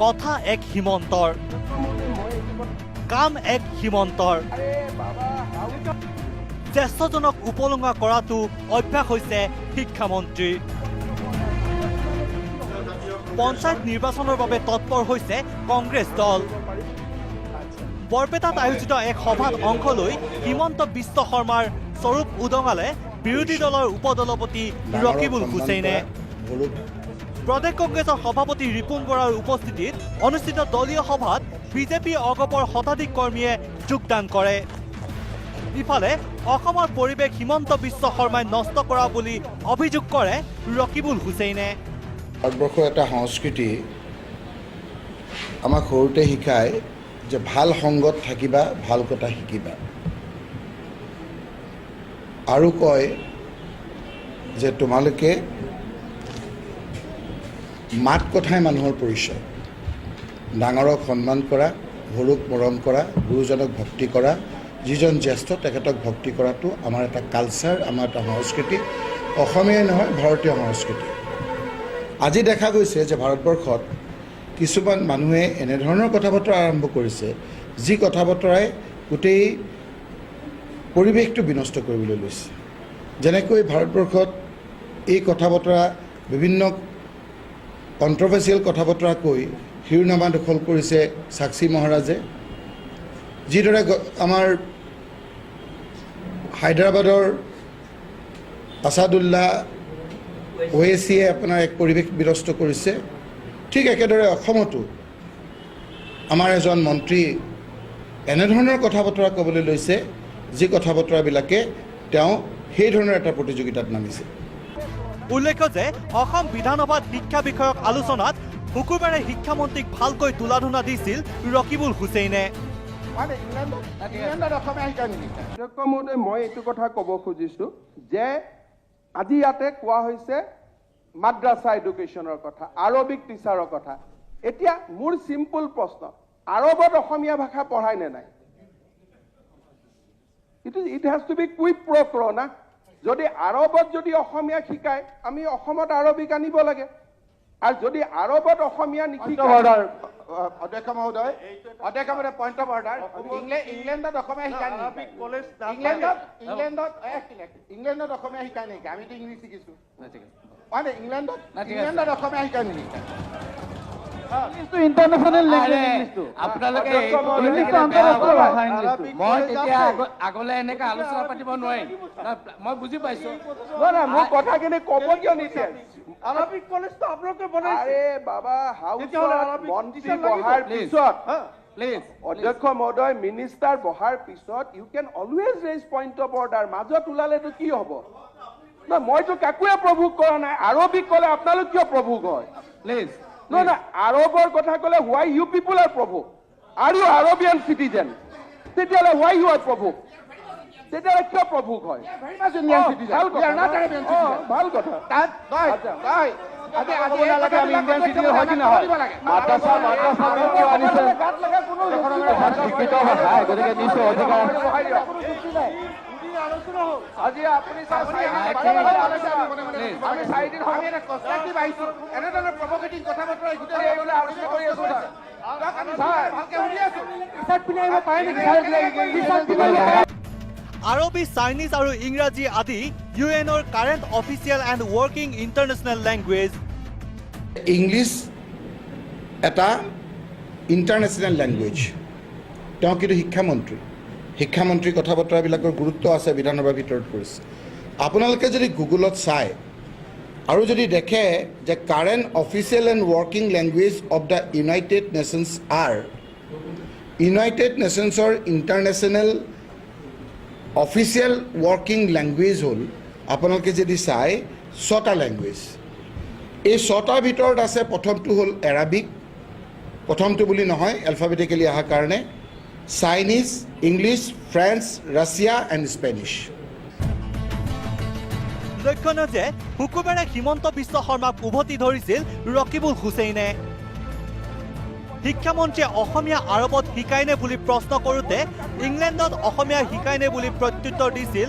কথা এক হিমন্তৰ, কাম এক হিমন্তৰ। জ্যেষ্ঠজনক উপলুঙা কৰাটো অভ্যাস হৈছে শিক্ষামন্ত্ৰীৰ। পঞ্চায়ত নিৰ্বাচনৰ বাবে তৎপৰ হৈছে কংগ্ৰেছ দল। বৰপেটাত আয়োজিত এক সভাত অংশ লৈ হিমন্ত বিশ্ব শৰ্মাৰ স্বৰূপ উদঙালে বিৰোধী দলৰ উপদলপতি ৰকিবুল হুছেইনে। প্ৰদেশ কংগ্ৰেছৰ সভাপতি ৰিপুণ বৰাৰ উপস্থিতিত অনুষ্ঠিত দলীয় সভাত বিজেপি অগপৰ শতাধিক কৰ্মীয়ে যোগদান কৰে। ইফালে অসমৰ পৰিৱেশ হিমন্ত বিশ্ব শৰ্মাই নষ্ট কৰা বুলি অভিযোগ কৰে ৰকিবুল হুছেইনে। ভাৰতবৰ্ষৰ এটা সংস্কৃতি আমাক সৰুতে শিকায় যে ভাল সংগত থাকিবা, ভাল কথা শিকিবা আৰু কয় যে তোমালোকে মাত কথাই মানুহৰ পৰিচয়। ডাঙৰক সন্মান কৰা, সৰুক মৰম কৰা, গুৰুজনক ভক্তি কৰা, যিজন জ্যেষ্ঠ তেখেতক ভক্তি কৰাটো আমাৰ এটা কালচাৰ, আমাৰ এটা সংস্কৃতি, অসমীয়াই নহয়, ভাৰতীয় সংস্কৃতি। আজি দেখা গৈছে যে ভাৰতবৰ্ষত কিছুমান মানুহে এনেধৰণৰ কথা বতৰা আৰম্ভ কৰিছে, যি কথা বতৰাই গোটেই পৰিৱেশটো বিনষ্ট কৰিবলৈ লৈছে। যেনেকৈ ভাৰতবৰ্ষত এই কথা বতৰা, বিভিন্ন কণ্ট্ৰভাৰ্চিয়েল কথা বতৰা কৈ শিৰোনামা দখল কৰিছে সাক্ষী মহাৰাজে, যিদৰে আমাৰ হায়দৰাবাদৰ আছাদুল্লাহ ওৱেচিয়ে আপোনাৰ এক পৰিৱেশ বিনষ্ট কৰিছে, ঠিক একেদৰে অসমতো আমাৰ এজন মন্ত্ৰী এনেধৰণৰ কথা বতৰা ক'বলৈ লৈছে, যি কথা বতৰাবিলাকে তেওঁ সেই ধৰণৰ এটা প্ৰতিযোগিতাত নামিছে। উল্লেখ্য যে অসম বিধানসভাত শিক্ষা বিষয়ক আলোচনাত শুকুৰবাৰে শিক্ষামন্ত্ৰীক ভালকৈ তুলাধুনা দিছিল ৰকিবুল হুছেইনে। মানে ইংলেণ্ডত অসমীয়া শিকায় নেকি? অধ্যক্ষ মহোদয়, মই এইটো কথা ক'ব খুজিছো যে আজি ইয়াতে কোৱা হৈছে মাদ্ৰাছা এডুকেশ্যনৰ কথা, আৰবিক টিচাৰৰ কথা। এতিয়া মোৰ চিম্পল প্ৰশ্ন, আৰবত অসমীয়া ভাষা পঢ়ায় নে নাই? It has to be quid pro quo না। যদি আৰবত যদি অসমীয়া শিকায়, আমি অসমত আৰবিক আনিব লাগে আৰু যদি আৰবত অসমীয়া নিশিকায়। অৰ্ডাৰ, অধ্যক্ষ মহোদয়, অধ্যক্ষ মহোদয়, পইণ্ট অফ অৰ্ডাৰ। ইংলেণ্ডত অসমীয়া শিকায় নেকি? ইংলেণ্ডত, এক মিনিট, ইংলেণ্ডত অসমীয়া শিকায় নেকি? আমিতো ইংলিছ শিকিছো। মানে ইংলেণ্ডত অসমীয়া শিকায় নেকি? ইণ্টাৰনেশ্যনেল লেংগুৱেজ ইংলিছটো। আপোনালোকে অধ্যক্ষ মহোদয়, ইংলিছটো আন্তঃৰাষ্ট্ৰীয় ভাষা ইংলিছটো। মই তেতিয়া আগলে এনেকে আলোচনা পাতিব নোৱাৰিম। নহয়, মই বুজি পাইছো। নহয় নহয়, মোৰ কথাখিনি ক'ব কিয় নিদিয়ে? আৰবিক কলেজটো আপোনালোকে বনাইছে। আৰে বাবা, হাউচত তেতিয়াহ'লে আৰবিক মন্ত্ৰী টিচাৰ লাগিব। বহাৰ Please. পিছত, প্লিজ। অধ্যক্ষ মহোদয়, মিনিষ্টাৰ বহাৰ পিছত you can always raise point of order. মাজত ওলালেতো কি হ'ব? নহয়, মইতো কাকোৱে প্ৰভোক কৰা নাই। আৰবিক ক'লে আপোনালোক কিয় প্ৰভোক হয়? প্লিজ। নহয় নহয়, আৰবৰ কথা ক'লে why you people are provoke? Are you Arabian citizen? তেতিয়াহ'লে why you are provoke? তেতিয়াহ'লে কিয় প্ৰভোক হয়? Very much Indian citizen. ভাল কথা। We are not Arabian citizen. ভাল কথা। তাত নহয় নহয়, আজি এই নালাগে, আমি কথাবিলাক ইণ্ডিয়ান অধ্যক্ষ চিটিজেন হয় কি মহোদয়, নহয়? আমাক দিব লাগে। মাদ্ৰাছা বিল কিয় আনিছে? গাত লগা কোনো শিক্ষিত ভাষা, গতিকে নিশ্চয় অধিকাৰ। বহাই দিয়ক। আজি আপুনি আমি 4 দিন আমি এটা কনষ্ট্ৰাক্টিভ আহিছো, এনেধৰণৰ প্ৰভকেটিং কথা বতৰা গোটেই এইবিলাক আলোচনা কৰি আছো, ছাৰ। আমি ভালকে শুনি আছো। পাৰে নেকি? টি-চাৰ্ট পিন্ধি আহিব পাৰে? আৰবী, চাইনিজ আৰু ইংৰাজী আদি ইউ এনৰ current official and working international language. English এটা ইণ্টাৰনেশ্যনেল লেংগুৱেজ। তেওঁ কিন্তু শিক্ষামন্ত্ৰী। শিক্ষামন্ত্ৰীৰ কথা বতৰাবিলাকৰ গুৰুত্ব আছে, বিধানসভাৰ ভিতৰত কৰিছে। আপোনালোকে যদি গুগলত চায় আৰু যদি দেখে যে current official and working language of the United Nations are, United নেশ্যনছৰ international official working language হ'ল, আপোনালোকে যদি চায়, ছটা লেংগুৱেজ। এই ছটাৰ ভিতৰত আছে, প্ৰথমটো হ'ল এৰাবিক, প্ৰথমটো বুলি নহয়, এলফাবেটিকেলি অহাৰ কাৰণে, Chinese, English, French, Russia and Spanish. লক্ষণীয় যে শুকুৰবাৰে হিমন্ত বিশ্ব শৰ্মাক উভতি ধৰিছিল ৰকিবুল হুছেইনে। শিক্ষামন্ত্ৰীয়ে অসমীয়া আৰবত শিকায়নে বুলি প্ৰশ্ন কৰোঁতে ইংলেণ্ডত অসমীয়া শিকায়নে বুলি প্ৰত্যুত্তৰ দিছিল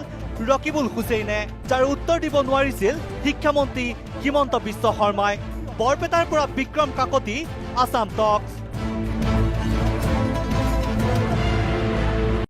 ৰকিবুল হুছেইনে, যাৰ উত্তৰ দিব নোৱাৰিছিল শিক্ষামন্ত্ৰী হিমন্ত বিশ্ব শৰ্মাই। বৰপেটাৰ পৰা বিক্ৰম কাকতি, আছাম টক্স।